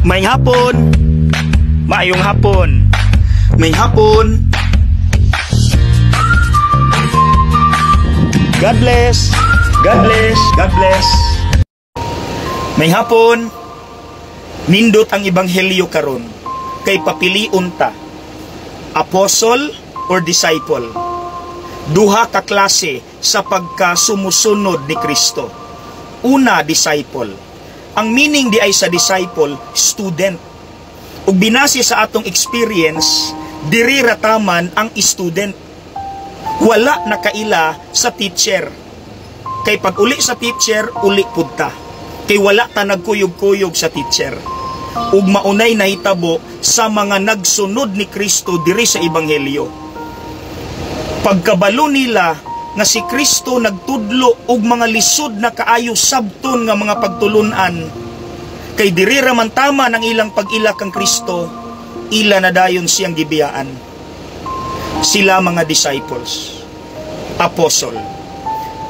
Maayong hapon. Maayong hapon. Maayong hapon. God bless. God bless. God bless. Maayong hapon. Nindot ang ebanghelyo karon kay papiliun ta, apostle or disciple. Duha ka klase sa pagka sumusunod ni Kristo. Una, disciple. Ang meaning di ay sa disciple, student. Ug binase sa atong experience, diri ra taman ang student. Wala nakaila sa teacher. Kay pag uli sa teacher, uli pud ta. Kay wala ta nagkuyog-kuyog sa teacher. Ug maunay nahitabo sa mga nagsunod ni Kristo diri sa ebanghelyo. Pagkabalo nila nga si Kristo nagtudlo og mga lisod na kaayo sabton nga mga pagtulunan, kay diri ra man tama ng ilang pag-ila kang Kristo, ila na dayon siyang gibiyaan. Sila mga disciples. Apostle.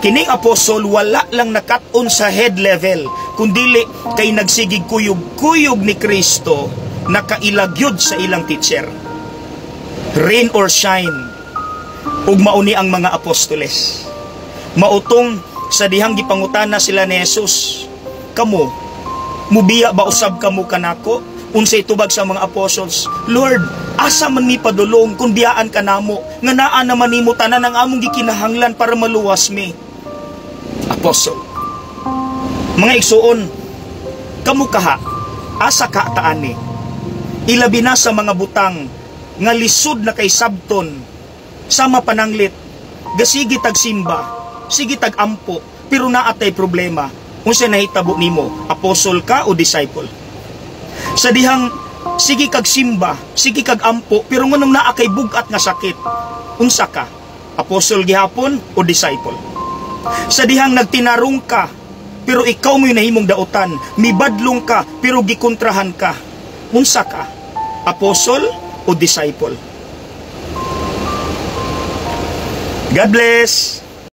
Kining apostle, wala lang nakat-on sa head level, kundili kay nagsigig kuyog-kuyog ni Kristo, nakailagyod sa ilang teacher. Rain or shine, ug mauni ang mga apostoles. Mautong sa dihang gipangutana sila ni Jesus, "Kamo, mubiya ba usab kamo kanako?" Unsay tubag sa mga apostles? "Lord, asa man mi padulong kung biyaan ka namo, nga naa naman nimo tanan ang among gikinahanglan para maluwas mi?" Apostle. Mga igsuon, kamo kaha, asa ka taani? Ilabi na sa mga butang nga lisod na kay sabton, sama pananglit, gasigi tag simba, sige tag ampo, pero naa tay problema. Unsa nahitabo nimo? Apostle ka o disciple? Sa dihang sige kag simba, sige kag ampo, pero nganong naa kay bugat nga sakit, unsa ka? Apostle gihapon o disciple? Sa dihang nagtinarong ka, pero ikaw mo'y nahimong dautan, mibadlong ka, pero gikontrahan ka, unsa ka? Apostle o disciple? God bless!